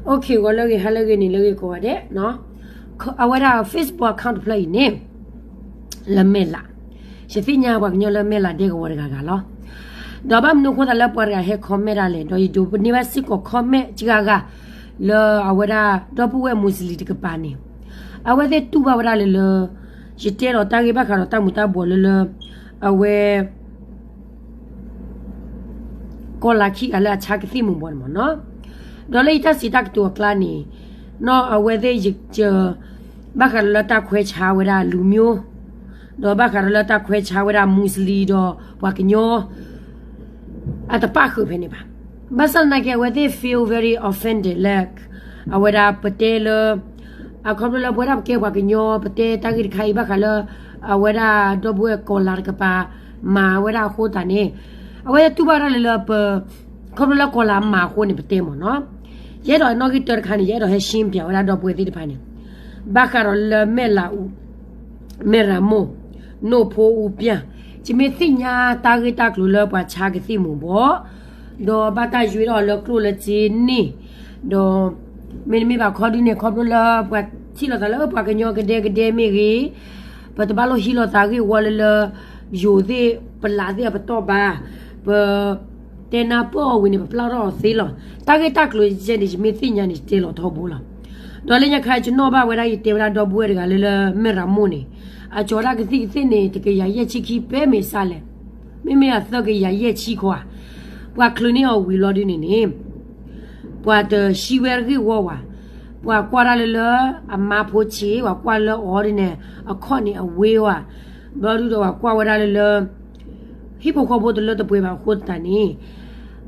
အိၣ်ခ့ဂီၤလၢအဂ့ၤ ဟါလၢအဂ့ၤ နံၤလၢအဂ့ၤကိးဂၤဒဲး, အဝဲဒၣ် Facebook account တဖျၢၣ်အံၤန့ၣ် လၢမဲၢ်လး, ယသ့ၣ်ညါပှၤကညီလၢမဲၢ်လးဒဲကဝီၤတဂၤဂၤလီၤ. ဒီးဘၣ်မနုၤအဃိသတးလၢပှၤတဂၤဟဲ comment ဒၣ်လဲာ် ဒီးယဒိးန့ၢ်ဘၣ်စ့ၢ်ကီး comment စှၤဂၤ လၢအဝဲဒၣ်ဒီပုၢ်ဝဲၢ် Muslim တကပၤန့ၣ်, အဝဲသ့ၣ်တူၢ်ဘၣ်ဝဲဒၣ်လၢလၢ ယတဲလီၤတၢ်ဂ့ၢ်ဘၣ်ဃးဒီးတၢ်မူၤတၢ်ဘှီးလၢလၢ အဝဲ ကီၤလၤခံဂၤလၢအဆါကသံၣ်မူၤဘှီးန့ၣ်မ့ၢ်နီၤ, ဒီးလၢယတၢ်စံးတၢ်ကတိၤအကျါန့ၣ်, နီၢ်အဝဲသ့ၣ်ယ, ဘၣ်ဃးဒီးလၢတၢ်ခွဲးဆါဝဲဒၣ်လူမျိုး, ဒီးဘၣ်ဃးဒီးလၢတၢ်ခွဲးဆါဝဲဒၣ် Muslim ဒီးပှၤကညီ အတပၣ်ဃုာ်ဖဲန့ၣ်ဘၣ်. ဘၣ်ဆၣ်သနာ်က့ အဝဲသ့ၣ် feel very offended လၢ အဝဲဒၣ်ပတဲလၢ အခီဖျိလၢပဝဲဒၣ်ပကဲပှၤကညီ ပတဲတၢ်ဂ့ၢ်တခါအံၤ ဘၣ်ဃးလၢ အဝဲဒၣ်ဒီပုၢ်ဝဲၢ်ကီၤလၤတကပၤ မၤဝဲဒၣ်အဃိသတးန့ၣ်, အဝဲသ့ၣ်တူၢ်ဘၣ်ဝဲဒၣ်လၢလၢပ ခီဖျိလၢကီၤလၤမၤအဃိန့ၣ် ပတဲမ့ၢ်နီၤ. ယအဲၣ်ဒိးအနီၣ်ဂံၢ်တၢတခါန့ၣ် ယအဲၣ်ဒိးဟဲ ရှင်းပြ ဝဲဒၣ်ဒီပုၢ်ဝဲၢ်သ့ၣ်တဖၣ်န့ၣ်, ဘၣ်ဃးဒီးလၢမဲၢ်လးအူ, မဲၢ်ရမိၢ်, နိၣ်ဖိအူပျၢ်, ယမ့ၢ်သ့ၣ်ညါတၢ်ဂ့ၢ်တၢ်ကျိၤလၢပှၤဆါကသံၣ်မူၤဘှီး, ဒီးဘၣ်တၢ်ယွဲထီၣ်လၢကျိၣ်လၢစ့န့ၣ်, ဒီး မ့တမ့ၢ်ဘၣ်ခီဒုန့ၣ် ခီဖျိလၢပှၤထံၣ်လိာ်သးလၢပှၤကညီကဒဲကဒဲမ့ၢ်ဂ့ၤ, ပတဘၣ်လိၣ်ဟံးလိာ်သးဂ့ၢ်ဝီလၢလၢ ယိၤသ့ၣ်ပလးသ့ၣ်အပတီၢ်ဘၣ်, ပ တဲနၢ်ပၢၢ်အီၤဝံၤန့ၣ် ပပျၢ်ထီၣ်အီၤသ့လီၤ. တၢ်ဂ့ၢ်တၢ်ကျိၤကဲန့ၣ် ယမ့ၢ်သ့ၣ်ညါန့ၣ် ယတဲလီၤထီဘိလီၤ. ဒီးလၢညါခါ ယနီၣ်ဘၣ်ဝဲဒၣ် ယတဲဝဲဒၣ်ဒီပုၢ်ဝဲၢ်တဂၤလၢလၢမဲၢ်ရမိၢ်န့ၣ်, အကၠီၤဒၣ်ကသံၣ်ကသ့ၣ်န့ၣ် တကယၤယဲၢ်ဆံခံ ပဲမ့ၢ်စးလဲၣ်, မ့မ့ၢ်အသၢကယၤယဲၢ်ဆံခီဧါ, ပှၤချုးန့ၢ်အီၤဝံၤလီၤဒုန့ၣ်န့ၣ် ပှၤတဟံးဝဲဂ့ၢ်ဝီဝဲ, ပှၤကွၢ်ဒၣ်လၢလၢ အမါဖိဆံး ပှၤကွၢ်လၢအီၤဒ်န့ၣ် အခီၣ်န့ၣ်အဝ့ဝဲ, ဘျီဒုဒီးပှၤကွၢ်ဝဲဒၣ်လၢလၢ ဟံၣ်ဖိဃီဖိတလၢတပှဲၤဘၣ်အဃိသတးန့ၣ်,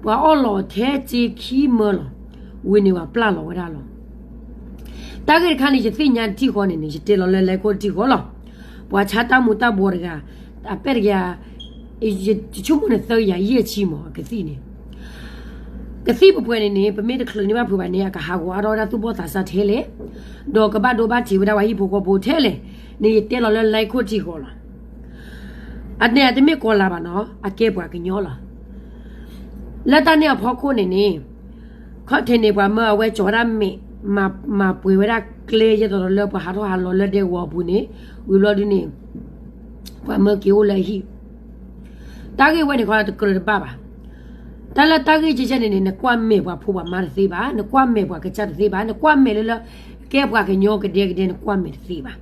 ပှၤအီၣ်လီၤထဲစ့ခံမၢလီၤ, ဝံၤန့ၣ်ပှၤပျၢ်လီၤဝဲဒၣ်လီၤ. တၢ်ဂ့ၢ်တခါန့ၣ် ယသ့ၣ်ညါတထံၣ်ဃီန့ၣ်န့ၣ် ယတဲလီၤလၢလဲၤခိၣ်တထံၣ်ဃီလီၤ. ပှၤဆါတၢ်မူၤတၢ်ဘှီးတဂၤ, အပဲၢ်တကယၤ, ယဆိကမိၣ်န့ၣ် သၢကယၤယဲၢ်ဆံမး အကသံၣ်န့ၣ် ကသံၣ်ပှဲၤပှဲၤန့ၣ်န့ၣ် ပမ့ၢ်တချုးန့ၢ်ဘၣ်ဖုးဘၣ်န့ၣ် အကဟးဂီၤအါထီၣ်ဝဲဒၣ်သူၣ်ဘီၣ်သးစၢ်ထဲလဲၣ်, ဒီးကဘၣ်ဒိဘၣ်ထံးဝဲဒၣ်ပှၤဟံၣ်ဖိဃီဖိထဲလဲၣ်, န့ၣ်ယတဲလီၤလၢလဲၤခိၣ်တထံၣ်ဃီလီၤ. အန့ၣ်အတမ့ၢ်ကီၤလၤဘၣ်နီၤ, အကဲပှၤကညီလီၤ. လၢတၢ်န့ၣ်အဖီခိၣ်န့ၣ်န့ၣ်, ခီၣ်ထံးန့ၣ် ပှၤမၢအဝဲကၠီၤဝဲဒၣ်မဲာ်, မၤပှဲၤဝဲဒၣ်ကျဲ ယဲသိးဒီးလၢပှၤဟးထီၣ်ဟးလီၤလၢဒဲကဝီၤအပူၤန့ၣ်, ဝံၤဘျီဒုန့ၣ် ပှၤမၢက့ၤအိၣ်လၢအဟံၣ် တၢ်ဂ့ၢ်ဝဲန့ၣ်ခီတကြၢးတဘၣ်ဘၣ်. တၢ်လၢတၢ်ဂ့ၢ်ကဲကဲန့ၣ်န့ၣ် နကွၢ်မဲာ်ပှၤဖိပှၤမါတသ့ဘၣ်, နကွၢ်မဲာ်ပှၤကစၢ်တသ့ဘၣ်, နကွၢ်မဲာ်လၢလၢ ကဲပှၤကညီကဒဲကဒဲ နကွၢ်မဲာ်တသ့ဘၣ်.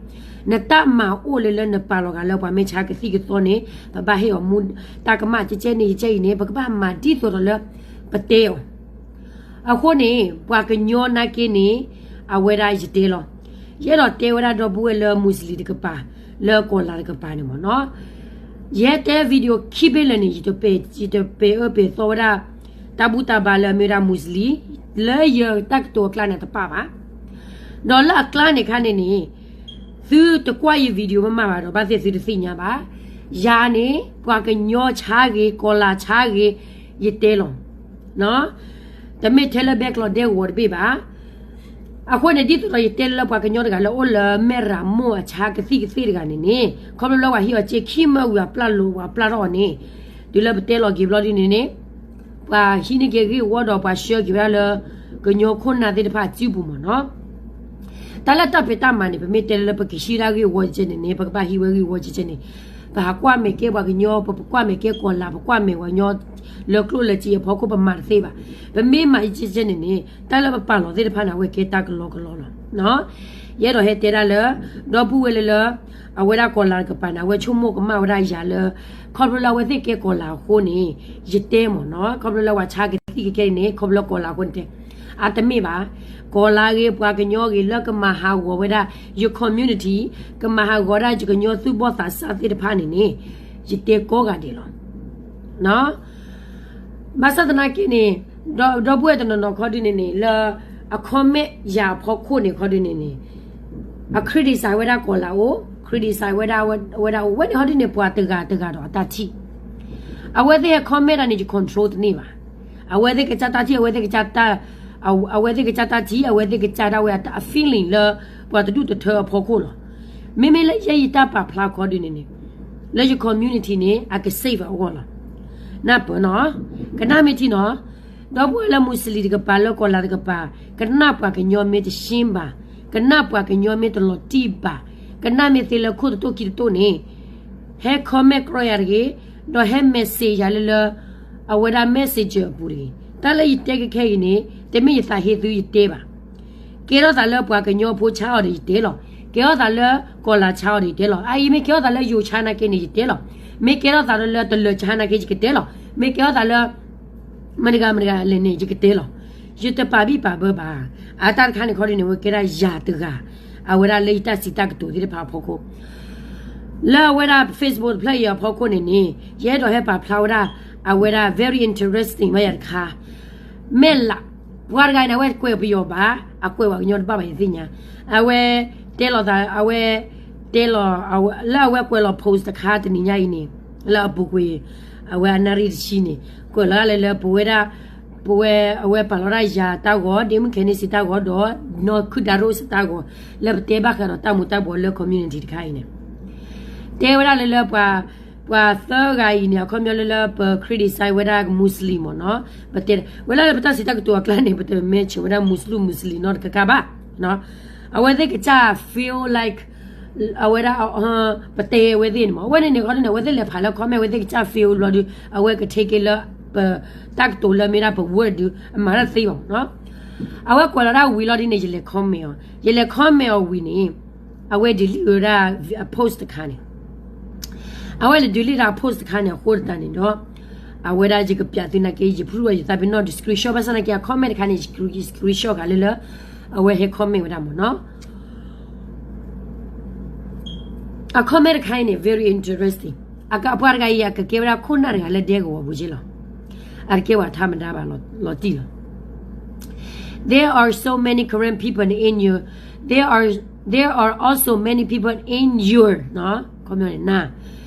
နတၢ်မၤအိၣ်လၢလၢနပာ်လီၤဂာ်လၢပှၤမ့ၢ်ဆါကသံၣ်ကသီန့ၣ် ပဘၣ်ဟ့ၣ်အီၤမူ, တၢ်ကမၣ်ကဲကဲန့ၣ် ကဲအံၤန့ၣ် ပကဘၣ်မၤဒ်သိးဒီးလၢ ပတဲအီၤ အဃိန့ၣ် ပှၤကညီနာ်က့န့ၣ် အဝဲဒၣ်ယတဲလီၤ. ယအဲၣ်ဒိးတဲဝဲဒၣ်ဒီပုၢ်ဝဲၢ်လၢ Muslim တကပၤ, လၢကီၤလၤတကပၤန့ၣ်မ့ၢ်နီၤ. ယဟဲတဲ video ခံဘ့ၣ်လၢာ်န့ၣ် ယတပဲာ်အၢပဲာ်သီဝဲဒၣ် တၢ်ဘူၣ်တၢ်ဘါလၢအမ့ၢ်ဝဲဒၣ် Muslim လၢယတၢ်ကတိၤအကျါန့ၣ်တပၣ်ဘၣ်. ဒီးလၢအကျါန့ၣ်ခါန့ၣ်န့ၣ် သုတကွၢ်ယ video မ့ၢ်မးဘၣ်ဒီး ဘၣ်သ့ၣ်သုတသ့ၣ်ညါဘၣ်. ယၤန့ၣ် ပှၤကညီဆါဂ့ၤ ကီၤလၤဆါဂ့ၤ ယတဲလီၤ တမ့ၢ်ထဲလၢဘဲကျီးဒဲကဝီၤတဘ့ၣ်ဘၣ်. အဃိန့ၣ် ဒ်သိးဒီးယတဲလၢပှၤကညီတဂၤလၢအိၣ်လၢမဲၢ်ရမိၢ်အဆါကသံၣ်ကသ့ၣ်တဂၤန့ၣ်န့ၣ် ခီဖျိလၢပှၤဟံးအီၤစ့ခံမၢဝံၤ အပျၢ်လိာ်ပှၤပျၢ်ထီၣ်အီၤန့ၣ် တုၤလၢပတဲလီၤက့ၤဘျီဒုန့ၣ်န့ၣ် ပှၤဟံးန့ၢ်က့ၤဂ့ၢ်ဝီဒီးပှၤဆှၢက့ၤဝဲဒၣ်လၢ ကညီခိၣ်နၢ်သ့ၣ်တဖၣ်အစုပူၤမ့ၢ်နီၤ. တၢ်လၢတၢ်ဖံးတၢ်မၤန့ၣ် ပမ့ၢ်တဲလၢပကဟံးဒၣ်ဂ့ၢ်ဝီကဲကဲန့ၣ်န့ၣ် ပကဘၣ်ဟံးဝဲဂ့ၢ်ဝီကဲကဲန့ၣ် ပဟးကွၢ်မဲာ်ကဲပှၤကညီ ပကွၢ်မဲာ်ကဲကီၤလၤ ပကွၢ်မဲာ်ပှၤကညီ လၢကျိၣ်လၢစ့အဖီခိၣ် ပမၤတသ့ဘၣ်. ပမ့ၢ်မၤကဲကဲန့ၣ်န့ၣ် တၢ်လၢပပာ်လီၤသ့ၣ်တဖၣ်န့ၣ် အဝဲကဲတၢ်ကလီကလီလီၤ. ယအဲၣ်ဒိးဟဲတဲဒၣ်လၢ ဒီပုၢ်ဝဲၢ်လၢလၢ အဝဲဒၣ်ကီၤလၤတကပၤန့ၣ် အဝဲဆိကမိၣ်ကမၣ်ဝဲဒၣ်ယၤလၢ ခီဖျိလၢအဝဲသ့ၣ်ကဲကီၤလၤအဃိန့ၣ် ယတဲမ့ၢ်နီၤ ခီဖျိလၢပှၤဆါကသံၣ်ကကဲန့ၣ် ခီဖျိလၢကီၤလၤအဃိန့ၣ်တဲ အတမ့ၢ်ဘၣ်. ကီၤလၤဂ့ၤ ပှၤကညီဂ့ၤ လၢကမၤဟးဂီၤဝဲဒၣ် ယ community ကမၤဟးဂီၤဒၣ်ယကညီသူၣ်ဘီၣ်သးစၢ်သ့ၣ်တဖၣ်န့ၣ်န့ၣ် ယတဲကိးဂၤဒဲးလီၤ. ဘၣ်ဆၣ်သနာ်က့န့ၣ် ဒီပုၢ်ဝဲၢ်တနီၤနီၤခီဒုန့ၣ်န့ၣ် လၢ အ comment ယၤအဖီခိၣ်န့ၣ်ခီဒုန့ၣ်န့ၣ် အ criticize ဝဲဒၣ်ကီၤလၤအိၣ် criticize ဝဲဒၣ်ဝဲဒၣ်အိၣ်ဝဲန့ၣ် ဟီဒုန့ၣ် ပှၤတဂၤတဂၤဒီးအတၢ်ထံၣ် အဝဲသ့ၣ်ဟဲ comment ဒၣ်န့ၣ် ယ control တန့ၢ်ဘၣ်. အဝဲသ့ၣ်ကစၢ်တၢ်ထံၣ် အဝဲသ့ၣ်ကစၢ်တၢ် အဝဲသ့ၣ်ကစၢ်တၢ်ထံၣ် အဝဲသ့ၣ်ကစၢ်ဒၣ်ဝဲအ feeling လၢ ပှၤတဒူၣ်တထၢအဖီခိၣ်လီၤ. မ့မ့ၢ်လၢယဲယတၢ်ပာ်ဖျါခီဒုန့ၣ်န့ၣ် လၢယ community န့ၣ် အက safe အဂီၢ်လီၤ. နၢ်ပၢၢ်နီၤ ကနၣ်မ့ၢ်ထံနီၤ ဒီပုၢ်ဝဲၢ်လၢ Muslim တကပၤ လၢကီၢ်လၤတကပၤ ကနၣ်ပှၤကညီမ့ၢ်တရှ့ဘၣ်, ကနၣ်ပှၤကညီမ့ၢ်တလီၤတံၢ်ဘၣ်, ကနၣ်မ့ၢ်သ့လၢခိၣ်တတိၢ်ခံတတိၢ်န့ၣ် ဟဲ comment ကြီယၤတဂ့ၤ, ဒီးဟဲ message ယၤလၢလၢ အဝဲဒၣ် messenger အပူၤတဂ့ၤ. တၢ်လၢယတဲကဲခဲအံၤန့ၣ် တမ့ၢ်ယသးဟ့သုယတဲဘၣ်. ကဲထီၣ်သးလၢပှၤကညီဖိဆါအီၤဒီးယတဲလီၤ. ကဲထီၣ်သးလၢကီၢ်လၤဆါအီၤဒီးယတဲလီၤ. အအံၤမ့ၢ်ကဲထီၣ်သးလၢယိၤဆါနာ်က့န့ၣ် ယတဲလီၤ. မ့ၢ်ကဲထီၣ်သးလၢတလၢၤဆါနာ်က့ ယကတဲလီၤ. မ့ၢ်ကဲထီၣ်သးလၢ မတၤတဂၤမတၤတဂၤလဲၣ်န့ၣ် ယကတဲလီၤ. ယတပာ်ဘံၣ်ပာ်ဘၢဘၣ်. အတၢ်တခါန့ၣ်ခီဒ်န့ၣ် အဝဲကဲဒၣ်ယၤတဂၤ အဝဲဒၣ်လၢယတၢ်စံးတၢ်ကတိၤသ့ၣ်တဖၣ်အဖီခိၣ် လၢအဝဲဒၣ် Facebook တဖျၢၣ်အံၤအဖီခိၣ်န့ၣ်န့ၣ် ယအဲၣ်ဒိးဟဲပာ်ဖျါဝဲဒၣ် အဝဲဒၣ် very interesting ဘၣ်ယၤတခါ မဲၢ်လး ပှၤတဂၤအံၤန့ၣ် အဝဲကွဲးပယီၤဘၣ်, အကွဲးပှၤကညီတဘၣ်ဘၣ်ယသ့ၣ်ညါ, အဝဲတဲလီၤသး အဝဲတဲလီၤ လၢအဝဲကွဲးလီၤ post တခါတနံၤညါအံၤန့ၣ် လၢအပူၤကွံာ် အဝဲအနၣ်ရံၣ်တဆံန့ၣ် ကွဲးလီၤဒၣ်လၢလၢပဝဲဒၣ် ပဝဲ အဝဲပာ်လီၤဒၣ်ယၤတၢ်ဂီၤ ဒ့မုၣ်ခဲန့ၣ်စံးတၢ်ဂီၤဒီး နီၢ်ခုၣ်ဒါရိၣ်စံးတၢ်ဂီၤ လၢပတဲဘၣ်ဃးဒီးတၢ်မူၤတၢ်ဘှီးလၢ community တခါအံၤန့ၣ် တဲဝဲဒၣ်လၢလၢပှၤ ပှၤသၢဂၤအံၤန့ၣ် အခီပညီလၢလၢပ criticize ဝဲဒၣ် Muslim မ့ၢ်နီၤ, ပတဲဝဲဒၣ်လၢပတၢ်စံးတၢ်ကတိၤအကျါန့ၣ် ပတ mention ဝဲဒၣ် Muslim Muslim နီတကကါဘၣ်, အဝဲသ့ၣ်ကစၢ် feel like အဝဲဒၣ် ပတဲဝဲသ့ၣ်န့ၣ်မ့ၢ် အဝဲန့ၣ်န့ၣ်ခီဒ်န့ၣ် အဝဲသ့ၣ်လဲၤဖးလၢ comment အဝဲသ့ၣ်ကစၢ် feel ဘျီဒီး အဝဲက take it လၢ ပတၢ်ကတိၤလၢမ့ၢ်ဒၣ်ပ word ဒီး အမၤတၢ်သ့ဘၣ်မ့ၢ်နီၤ, အဝဲကွဲးလီၤဒၣ်ဝံၤလီၤဒ်န့ၣ် ယလဲၤ comment အီၤ, ယလဲၤ comment အီၤဝံၤန့ၣ် အဝဲ delete ဝဲဒၣ် အ post တခါန့ၣ်, အဝဲလဲၤ delete ဒၣ် post တခါန့ၣ် အဃိသတးန့ၣ်ဒီး အဝဲဒၣ်ယကပျးသုနာ်က့ ယ proof ယသးပ့ၤနီၣ်ဒီး screenshot ဘၣ်ဆၣ်နာ်က့ အ comment တခါန့ၣ် ယ screenshot ဃာ်လၢလၢ အဝဲဟဲ comment ဝဲဒၣ်မ့ၢ်နီၤ. အ comment တခါအံၤန့ၣ် very interesting. အပှၤတဂၤအံၤ အကကဲဝဲဒၣ်ခိၣ်နၢ်တဂၤလၢဒဲကဝီၤပူၤက့လီၤ. အတကဲပှၤထါမတၤဘၣ်လီၤတံၢ်လီၤ. There are so many Karen people in your, there are, there are also many people in your, ခီပညီန့ၣ်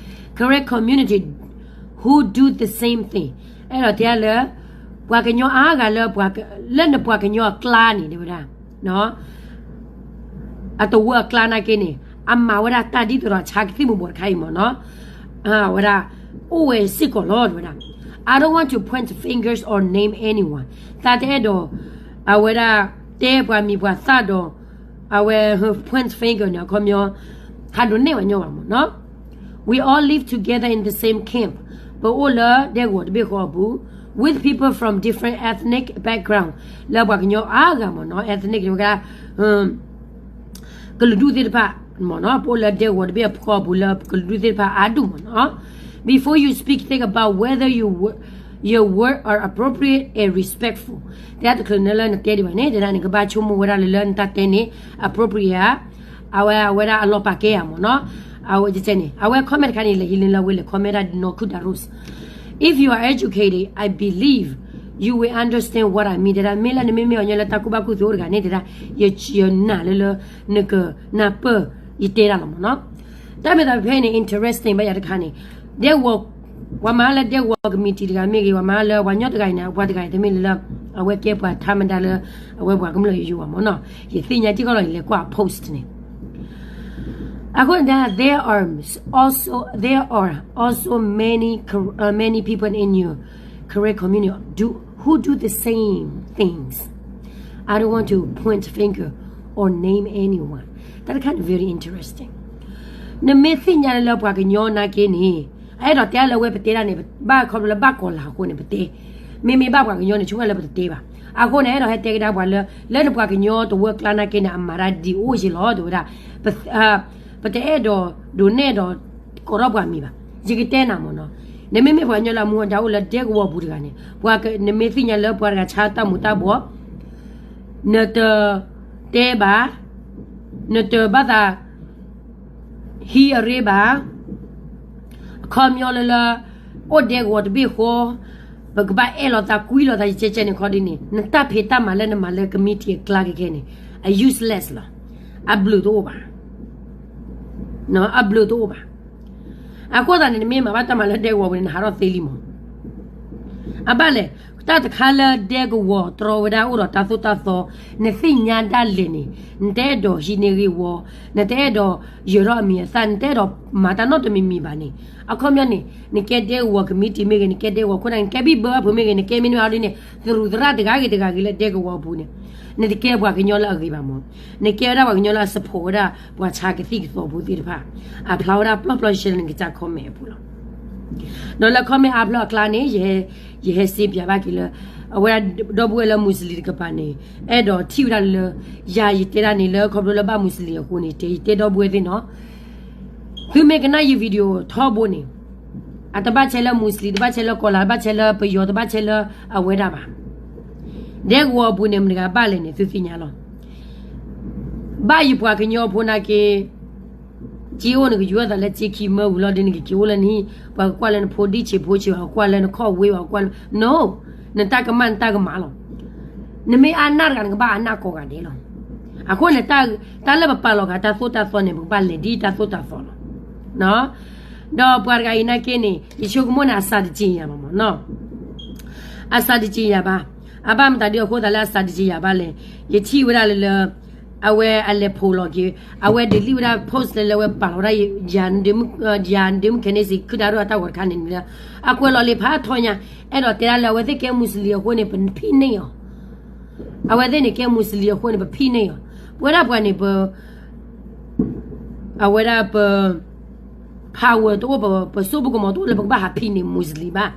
Karen community who do the same thing. အဲၣ်ဒိးတဲလၢ ပှၤကညီအါဂၤလၢ လၢနပှၤကညီအကျါန့ၣ် တဲဝဲဒၣ် အတဝၢအကျါနာ်က့န့ၣ် အမၤဝဲဒၣ်တၢ်ဒ်သိးဒီးဆါကသံၣ်မူၤဘှီးတခါအံၤမ့ၢ်နီၤ, ဝဲဒၣ် အိၣ်ဝဲစ့ၢ်ကီးလီၤ တဲဝဲဒၣ်. I don't want to point fingers or name anyone. သးတအဲၣ်ဒိး အဝဲဒၣ် တဲပှၤမံၤပှၤသၣ်ဒီး အဝဲ point finger န့ၣ် အခီပညီ ဟးဒိးနဲၣ်ဝဲညီဘၣ်မ့ၢ်နီၤ. We all live together in the same camp. ပအိၣ်လၢဒဲကဝီၤတဘ့ၣ်ဃီအပူၤ with people from different ethnic background. လၢပှၤကညီအါဂၤမ့ၢ်နီၤ ethnic ဝဲဒၣ် ကလုာ်ဒူၣ်သ့ၣ်တဖၣ်မ့ၢ်နီၤ ပအိၣ်လၢဒဲကဝီၤတဘ့ၣ်အဖီအပူၤလၢကလုာ်ဒူၣ်သ့ၣ်တဖၣ်အါဒူၣ်မ့ၢ်နီၤ. Before you speak, think about whether you wo- your word are appropriate and respectful. တဲတချုးန့ၣ်လၢနတဲဒံးဘၣ်န့ၣ် တဲဒၣ်န့ၣ် ကဘၣ်ဆိကမိၣ်ဝဲဒၣ်လၢလၢနတၢ်တဲန့ၣ် appropriate ဧါ, အဝဲအဝဲဒၣ်အလီၤပာ်ကဲဧါမ့ၢ်နီၤ. အဝဲန့ၣ် အဝဲ comment တခါန့ၣ် လဲၤဟံးလၢလၢအဝဲလဲၤ comment ဒၣ်နီၢ်ခုၣ်ဒါရိၣ် If you are educated, I believe you will understand what I mean. တဲဒၣ် မ့ၢ်လၢနမ့မ့ၢ်အီၤညီလၢတၢ်ကူၣ်ဘၣ်ကူၣ်သ့အိၣ်တဂၤန့ၣ် တဲဒၣ် ယနာ်လၢလၢ နကနၢ်ပၢၢ်ယတဲဒၣ်လီၤမ့ၢ်နီၤ. တၢ်မ့ၢ်သးဖဲန့ၣ် interesting ဘၣ်ယၤတခါန့ၣ် ဒဲကဝီၤ ပှၤမၤလၢဒဲကဝီၤ committee တဂၤမ့ၢ်ဂ့ၤ ပှၤမၤလၢပှၤကညီတဂၤအံၤန့ၣ် ပှၤတဂၤအံၤတမ့ၢ်လၢလၢ အဝဲကဲပှၤထါမတၤလၢ အဝဲပှၤကမျၢၢ်ယိယိဘၣ်မ့ၢ်နီၤ. ယသ့ၣ်ညါတံၢ်ကီလီၤ ယလဲၤကွၢ်အ post န့ၣ် အဃိန့ၣ် there are also, there are also many, uh, many people in your Karen community do, who do the same things. I don't want to point finger or name anyone. That kind of very interesting. နမ့ၢ်သ့ၣ်ညါလၢပှၤကညီနာ်က့န့ၣ် အအဲၣ်ဒိးတဲလၢဝဲပတဲဒၣ်န့ၣ် ဘၣ်ခီဖျိလၢဘၣ်ကီၤလၤအဃိန့ၣ် ပတဲ မ့မ့ၢ်ဘၣ်ပှၤကညီန့ၣ် ဆိကမိၣ်လၢပတတဲဘၣ်. အဃိန့ၣ် အဲၣ်ဒိးဟဲတဲကဒါပှၤလၢ လၢနပှၤကညီတဝၢကျါနာ်က့န့ၣ် အမၤတၢ်ဒ်အိၣ်ယ့ၢ်လီၤ တဲဝဲဒၣ်. ပတအဲၣ်ဒိးဒိးနဲၣ်ဒီး ကိးထီၣ်ပှၤမံၤဘၣ်. ယကတဲနၤမ့ၢ်နီၤ, နမ့မ့ၢ်ပှၤကညီလၢအမူအဒါအိၣ်လၢဒဲကဝီၤပူၤတဂၤန့ၣ် ပှၤက နမ့ၢ်သ့ၣ်ညါလၢပှၤတဂၤဆါတၢ်မူၤတၢ်ဘှီး နတတဲဘၣ်, နတဘၣ်သး ဟံးအရ့ဘၣ်, အခီပညီလၢလၢ အိၣ်ဒဲကဝီၤတဘ့ၣ်ဃီ, ပကဘၣ်အဲၣ်လီၤသးကွံလီၤသးယကဲကဲန့ၣ်ခီဒ်န့ၣ် နတၢ်ဖံးတၢ်မၤလၢနမၤလၢ committee အကျါကဲကဲန့ၣ် အ useless လီၤ. အဘျုးတအိၣ်ဘၣ်, အဘျုးတအိၣ်ဘၣ်. အဃိသတးန့ၣ် နမ့ၢ်မၤဘၣ်တၢ်မၤလၢဒဲကဝီၤပူၤန့ၣ် နဟးထီၣ်သ့လံမး. အဘၣ်လဲၣ်, တၢ်တခါလၢဒဲကဝီၤတြီဝဲဒၣ်အိၣ်ဒီးတၢ်သိၣ်တၢ်သီ, နသ့ၣ်ညါဒၣ်လဲာ်န့ၣ်, နတအဲၣ်ဒိးဟံးန့ၢ်ဂ့ၢ်ဝီ, နတအဲၣ်ဒိးယၢၤထီၣ်အမံၤအသၣ်, နတအဲၣ်ဒိးမၤတၢ်နီတမံၤမံၤဘၣ်န့ၣ်, အခီပညီန့ၣ် နကဲဒဲကဝီၤကမံးတံာ်မ့ၢ်ဂ့ၤ, နကဲဒဲကဝီၤခိၣ်နၢ်, နကဲဘံၣ်ဘၢဘၣ်ဖုးမ့ၢ်ဂ့ၤ, နကဲမ့ၢ်နွံအီၤဒ်န့ၣ် သရူးသရၣ်တဂၤဂ့ၤတဂၤဂ့ၤလၢဒဲကဝီၤအပူၤန့ၣ်, နတကဲပှၤကညီလၢအဂ့ၤဘၣ်မး, နကဲဝဲဒၣ်ပှၤကညီလၢအ support ဝဲဒၣ် ပှၤဆါကသံၣ်ကသီဖိသ့ၣ်တဖၣ်, အဖျါဝဲဒၣ်ပျီပျီရှဲရှဲလၢနကစၢ် comment အပူၤလီၤ. ဒီးလၢ comment အါဖျၢၣ်အကျါန့ၣ် ယဟဲ ယဟဲစ့ပၠးဘၣ်က့ၤလၢ အဝဲဒၣ်ဒီပုၢ်ဝဲၢ်လၢ Muslim တကပၤန့ၣ် အဲၣ်ဒိးထံၣ်ဝဲဒၣ်လၢ ယၤယတဲဒၣ်န့ၣ်လၢခီဖျိလၢဘၣ် Muslim အဃိန့ၣ် တဲယတဲဒီပုၢ်ဝဲၢ်သ့ၣ်နီၤ, သုမ့ၢ်ကနၣ်ယ video ထီဘိန့ၣ်, အတဘၣ်ဆဲးလၢ Muslim, တဘၣ်ဆဲးလၢကီၤလၤ, တဘၣ်ဆဲးလၢပယီၤ, တဘၣ်ဆဲးလၢအဝဲဒၣ်ဘၣ်. ဒဲကဝီၤအပူၤန့ၣ် မတၤတဂၤဘၣ်လဲၣ်န့ၣ် သုသ့ၣ်ညါလီၤ. ဘၣ်ယပှၤကညီဖိနာ်က့ စ့အိၣ်နကယူၤအသးလၢစ့ခံမၢဝံၤလီၤဒီး နကက့ၤအိၣ်လၢနဟံၣ်, ပှၤကကွၢ်လၢနဖိဒံၣ်ဆံးဖိဆံးဘၣ်, ကကွၢ်လၢနခီၣ်ဝ့ဘၣ်, ကကွၢ်လၢ no, နတၢ်ကမၣ်နတၢ်ကမၣ်လီၤ. နမ့ၢ်အါနၢ်တဂၤ နကဘၣ်အါနၢ်ကိးဂၤဒဲးလီၤ. အဃိန့ၣ် တၢ်လၢပပာ်လီၤဂာ်တၢ်သိၣ်တၢ်သီန့ၣ် ပကဘၣ်လဲၤဒ်တၢ်သိၣ်တၢ်သီလီၤ. ဒီးပှၤတဂၤအံၤနာ်က့န့ၣ် ယဆိကမိၣ်န့ၣ် အစးတစ့ၤယၤဘၣ်မးနီၤ, အစးတစ့ၤယၤဘၣ်. အဘၣ်မတၤဒ်အဃိသတးလၢအစးတစ့ၤယၤဘၣ်လဲၣ်, ယထံၣ်ဝဲဒၣ်လၢလၢ အဝဲအလဲၤဖိးလီၤက့ၤ, အဝဲ delete ဝဲဒၣ် post လၢလၢအဝဲပာ်လီၤဝဲဒၣ် ယၤဒ့မုၣ်ခဲန့ၣ်စံး ခုၣ်တၢ်ဒိၣ်အတၢ်ဂီၤတခါန့ၣ်န့ၣ်, အကွဲးလီၤလံဖးထီညါ, အဲၣ်ဒိးတဲဒၣ်လၢအဝဲသ့ၣ်ကဲ Muslim အဃိန့ၣ် ပဖံးန့ၢ်အီၤ, အဝဲသ့ၣ်န့ၣ်ကဲ Muslim အဃိန့ၣ် ပဖံးန့ၢ်အီၤ, ပဝဲဒၣ်ပှၤန့ၣ် ပ အဝဲဒၣ်ပ power တအိၣ်, ပစိပကမီၤတအိၣ်လၢပကဘၣ်ဟးဖံးန့ၢ် Muslim ဘၣ်.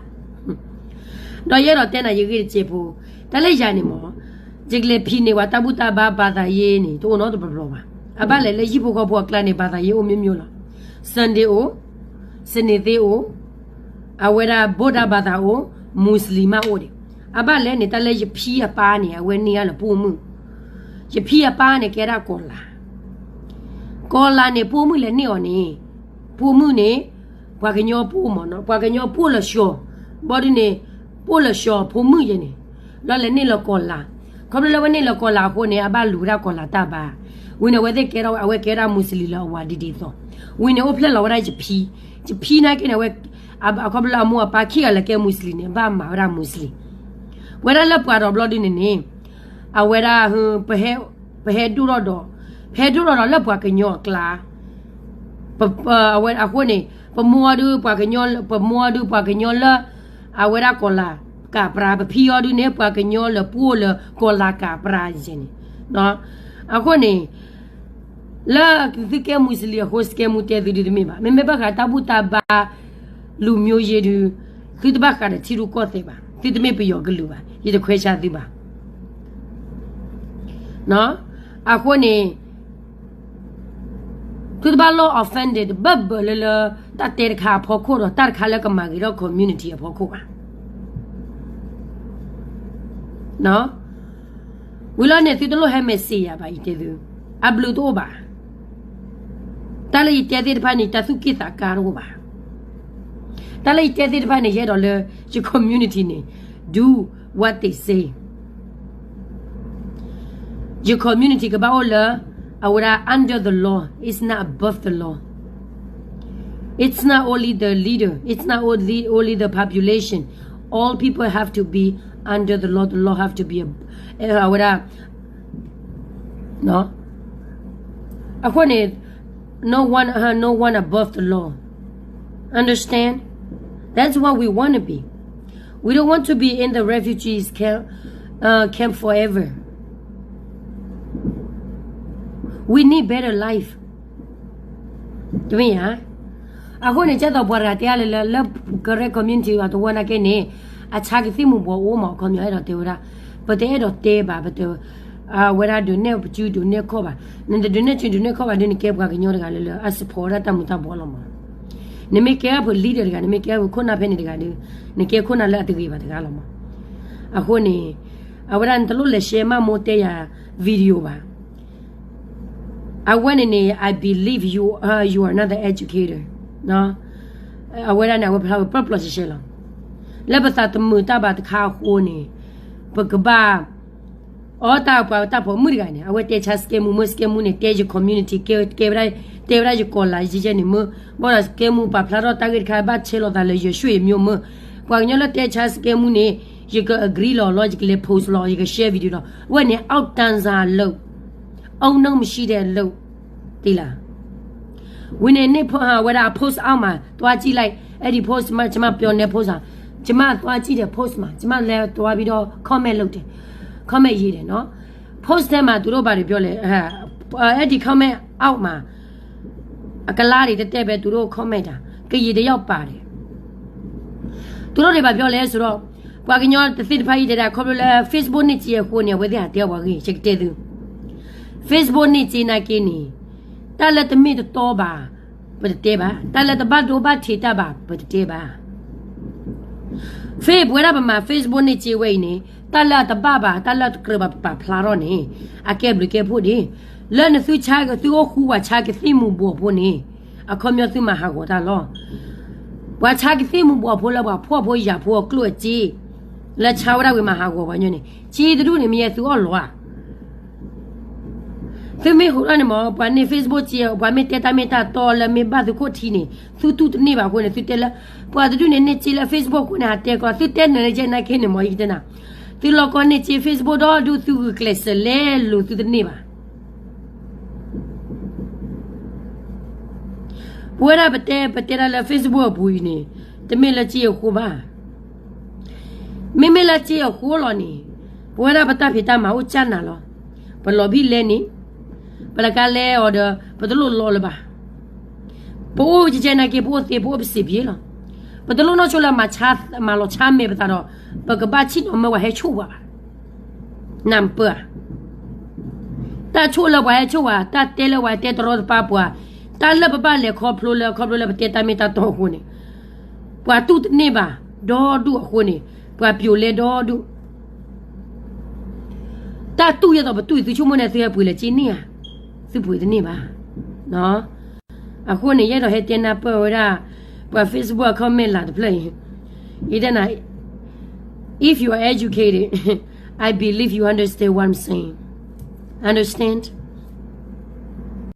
ဒီးယအဲၣ်ဒိးတဲနၤယဂ့ၢ်တစဲးဖိ, တၢ်လၢယၤန့ၣ်မး, ယကလဲၤဖံးန့ၢ်ပှၤတၢ်ဘူၣ်တၢ်ဘါ ဘာသာရေးန့ၣ် တအိၣ်နီတဘျီဘၣ်. အဘၣ်လဲၣ်လၢဟံၣ်ဖိဃီဖိအကျါန့ၣ် ဘာသာရေးအိၣ် မျိုးမျိုး လီၤ. Sunday အိၣ်, စနေသ့ၣ်အိၣ်, အဝဲဒၣ် ဗုဒ္ဓဘာသာ အိၣ်, Muslim မးအိၣ်ဒံး. အဘၣ်လဲၣ်န့ၣ် တၢ်လၢယဖံအပၢ်န့ၣ် အဝဲန့ၢ်အါလၢပိာ်မုၣ်, ယဖံအပၢ်န့ၣ် ကဲဒၣ်ကီၤလၤ ကီၤလၤန့ၣ် ပိာ်မုၣ်လဲၤန့ၢ်အီၤန့ၣ်, ပိာ်မုၣ်န့ၣ် ပှၤကညီပိာ်မးနီၤ, ပှၤကညီပိာ်လၢၤၡီၤ, ဘီဒုန့ၣ် ပိာ်လၢၤၡီၤဖိမုၣ်ယဲန့ၣ်, လီၤလဲၤန့ၢ်လၢကီၤလၤ. ခီဖျိလၢဝဲန့ၢ်လၢကီၤလၤအဃိန့ၣ် အဘၣ်လူၤဝဲဒၣ်ကီၤလၤတၢ်ဘါ, ဝံၤန့ၣ် အဝဲသ့ၣ်ကဲထီၣ် အဝဲကဲဒၣ် Muslim လၢအဝၤဒ်ဒ်သိး, ဝံၤန့ၣ် အိၣ်ဖျဲၣ်လီၤဝဲဒၣ်ယဖံ, ယဖံနာ်က့န့ၣ် အဝဲ အခီဖျိလၢအမိၢ်အပၢ်ခံဂၤလၢကဲ Muslim န့ၣ် ဘၣ်မၤဝဲဒၣ် Muslim. ပဝဲဒၣ်လၢပှၤဒီးဘျီဒုန့ၣ်န့ၣ်, အဝဲဒၣ် ပဟဲဒိၣ်ထီၣ်ဒီး, ပဟဲဒိၣ်ထီၣ်ဒီးလၢပှၤကညီအကျါ, အဃိန့ၣ် ပမိၢ်အီၤဒု ပှၤကညီ, ပမိၢ်အီၤဒု ပှၤကညီလၢ အဝဲဒၣ်ကီၤလၤကးပြါ, ပဖံအီၤဒုန့ၣ် ပှၤကညီလၢပအိၣ်လၢကီၤလၤကးပြါယဲန့ၣ်. အဃိန့ၣ် လၢသုကဲ Muslim အဃိ စကဲမူတဲသုဒုတမ့ၢ်ဘၣ်. မ့မ့ၢ်ဘၣ်ဃးတၢ်ဘူၣ်တၢ်ဘါ လူမျိုးရေး ဒု, သုတဘၣ်ဃးဒီးထံရူၢ်ကီၢ်သဲးဘၣ်, သုတမ့ၢ်ပယီၤကလုာ်ဘၣ်, ယတခွဲးဆါသုဘၣ်. အဃိန့ၣ် သုတဘၣ်လီၢ် offended တဘၣ်ဘၣ်လၢလၢ တၢ်တဲတခါအဖီခိၣ်ဒီး တၢ်တခါလၢကမၤဂ့ၤထီၣ် community အဖီခိၣ်ဘၣ်. ဝံၤလီၤန့ၣ် သုတလိၣ်ဟဲ message ယၤဘၣ် ယတဲသု, အဘျုးတအိၣ်ဘၣ်. တၢ်လၢယတဲသ့ၣ်တဖၣ်န့ၣ် တၢ်သူၣ်က့ၣ်သးကါတအိၣ်ဘၣ်. တၢ်လၢယတဲသ့ၣ်တဖၣ်န့ၣ် ယအဲၣ်ဒိးလၢ ယ community န့ၣ် do what they say. ယ community ကဘၣ်အိၣ်လၢ အဝဲဒၣ် under the law, it's not above the law. It's not only the leader, it's not only, only the population. All people have to be under the law, the law have to be a, အဝဲဒၣ် အဃိန့ၣ် no one, uh, no one above the law. Understand? That's what we want to be. We don't want to be in the refugees camp, uh, camp forever. We need better life. တမ့ၢ်ဧါ. အဃိန့ၣ် ကဲသိးပှၤတဂၤတဲအါလၢလၢ လၢ Karen community အတဝီနာ်က့န့ၣ် အဆါကသံၣ်မူၤဘှီးအိၣ်မး အခီပညီအဲၣ်ဒိးတဲဝဲဒၣ်, ပတအဲၣ်ဒိးတဲဘၣ်, ပတ အဝဲဒၣ်ဒုးနဲၣ်ပစု ဒုးနဲၣ်ခီၣ်ဘၣ်. နတဒုးနဲၣ်စု ဒုးနဲၣ်ခီၣ်ဘၣ်ဒီး နကဲပှၤကညီတဂၤလၢလၢ အ support ဝဲဒၣ်တၢ်မူၤတၢ်ဘှီးလီၤမး. နမ့ၢ်ကဲအဖိ leader တဂၤ, နမ့ၢ်ကဲအဖိခိၣ်နၢ်ဖဲန့ၣ်တဂၤဒီး နကဲခိၣ်နၢ်လၢအတဂ့ၤဘၣ်တဂၤလီၤမး. အဃိန့ၣ် အဝဲဒၣ်နတလိၣ်လဲၤ share မးမိၢ်တဲယၤ video ဘၣ်. အဝဲန့ၣ်န့ၣ် I believe you, uh, you are not the educator. အဝဲဒၣ်န့ၣ် အဝဲဖျါဝဲပျီပျီရှဲရှဲလီၤ. လၢပသးတမုာ်တၢ်ဘၣ်တခါအဃိန့ၣ် ပကဘၣ် အီတၢ်ပှၤတၢ်ပိာ်မုၣ်တဂၤန့ၣ် အဝဲတဲဆါစကဲမူမ့ၢ် စကဲမူန့ၣ် တဲယ community ကဲ ကဲဝဲဒၣ်, တဲဝဲဒၣ်ယကီၤလၤယဲန့ၣ်မ့ၢ်, ဘၣ်ဒီးစကဲမူပာ်ဖျါထီၣ်တၢ်ဂ့ၢ်တခါ ဘၣ်ဆဲးလီၤသးလၢယွၤဆိၣ်ဂ့ၤမ့ၢ်မ့ၢ်, ပှၤကညီလၢတဲဆါစကဲမူန့ၣ် ယက agree လီၤလီၤ ယကလဲၤ post လီၤ ယက share video လီၤ အဝဲန့ၣ် အီၣ်တၢ်စၢ်အလုပ် အီၣ်နီၣ်မံၤရှံဒဲးအလုပ် သ့လၢ ဝံၤန့ၣ်န့ၣ် ဝဲဒၣ်အ post အီၣ်မး သွားကြည့်လိုက် အဲဒီ post မး ကျမပြောနေ post ကျမသွားကြည့်တယ် post မး ကျမလဲၤသွားပြီးတော့ comment လုပ်တယ် comment ရေးတယ်နော် post ထဲမှာသူတို့ဘာတွေပြောလဲအဲဒီ comment အောက်မှာ အကလါတွေတတဲပဲသူတို့ comment တာ ကရင်တယောက်ပါတယ် သူတို့တွေဘာပြောလဲဆိုတော့ ပှၤကညီတသ့ၣ်တဖၣ်အံၤတဲဒၣ် ခီဖျိလၢ Facebook န့ၣ်က့အဃိန့ၣ် အဝဲသ့ၣ်ဟးတဲပှၤဂ့ၢ် ယကတဲသု Facebook န့ၣ်က့နာ်က့န့ၣ် တၢ်လၢတမ့ၢ်တတီဘၣ် ပတတဲဘၣ် တၢ်လၢတဘၣ်ဒိဘၣ်ထံးတၢ်ဘၣ် ပတတဲဘၣ် ဖဲပဝဲဒၣ်ပမၤ Facebook န့ၣ်က့ဝဲအံၤန့ၣ် တၢ်လၢအတဘၣ်ဘၣ် တၢ်လၢအတကြၢးဘၣ်ပပာ်ဖျါထီၣ်န့ၣ် အကဲဘျုးကဲဖှိၣ်ဒံး လၢနသုဆါကသုအိၣ်ဃူပှၤဆါကသံၣ်မူၤဘှီးဖိန့ၣ် အခီပညီသုမၤဟးဂီၤတၢ်လီၤ ပှၤဆါကသံၣ်မူၤဘှီးဖိလၢပှၤဖှီၣ်ဖိယာ်ဖိအကျိၣ်အစ့ လၢဆါဝဲဒၣ်ဝံၤမၤဟးဂီၤပှၤညီန့ၣ် စ့တဒူၣ်န့ၣ် မ့ၢ်ယဲသုအီၣ်လီၤဧါ သုမ့ၢ်ဟူးထီၣ်န့ၣ်မ့ၢ် ပှၤန့ၢ် Facebook စ့ ပှၤမ့ၢ်တဲတၢ်မ့ၢ်တၢ်တီလၢမ့ၢ်ဘၣ်သုခိၣ်ထံန့ၣ် သုတူၢ်တန့ၢ်ဘၣ်အဃိန့ၣ် သုတဲလၢ ပှၤတဒူၣ်န့ၣ်န့ၢ်စ့လၢ Facebook အဃိန့ၣ် ဟးတဲကျီ သုတဲနၢၤန့ၣ်ကဲနာ်က့န့ၣ်မ့ၢ် ယကတဲနၤ သုလီၤကီန့ၢ်စ့ Facebook ဒီဒူၣ် သုဂုာ်ကျဲးစၢးလဲၤလိာ်သုတန့ၢ်ဘၣ် ပဝဲဒၣ်ပတဲ ပတဲဒၣ်လၢ Facebook အပူၤအံၤန့ၣ် တမ့ၢ်လၢစ့အဃိဘၣ် မ့မ့ၢ်လၢစ့အဃိလီၤန့ၣ် ပဝဲဒၣ်ပတၢ်ဖံးတၢ်မၤအိၣ်ကၢ်နၤလီၤ ပလီၤဘံၣ်လဲန့ၣ် ပတကးလဲအီၤဒီး ပတလိၣ်လီလၢၤဘၣ် ပအိၣ်ကကဲနာ်က့ ပအိၣ်သ့ ပအိၣ်ပစံးပှ့ၤလီၤ ပတလိၣ်နီၢ်ဆိလၢ မၤလီၤဆါမဲာ်ပသးဒီး ပကဘၣ်ဆံၣ်နီၤမၢပှၤဟဲဆိၣ်ပှၤဘၣ် နၢ်ပၢၢ်ဧါ တၢ်ဆိၣ်လၢပှၤဟဲဆိၣ်ပှၤ တၢ်တဲလၢပှၤဟဲတဲတရီတပါပှၤ တၢ်လၢပဘၣ်လဲၤခီဖျိလၢ ခီဖျိလၢပတဲတၢ်မ့ၢ်တၢ်တီအဃိန့ၣ် ပှၤတူၢ်တန့ၢ်ဘၣ် ဒီဒူၣ်အဃိန့ၣ် ပှၤပျိာ်လဲဒီဒူၣ် တၢ်တူၢ်ယဲသိးပတူၢ် သုဆိကမိၣ်န့ၣ် သုဟဲပှ့ၤလၢက့န့ၢ်ဧါ သုပှ့ၤတန့ၢ်ဘၣ် အဃိန့ၣ် ယအဲၣ်ဒိးဟဲတဲနၢ်ပၢၢ်ဝဲဒၣ် ပှၤ Facebook အ comment လၢ်တဖျၢၣ်အံၤ ယတဲနၤ if you are educated, I believe you understand what I'm saying. Understand?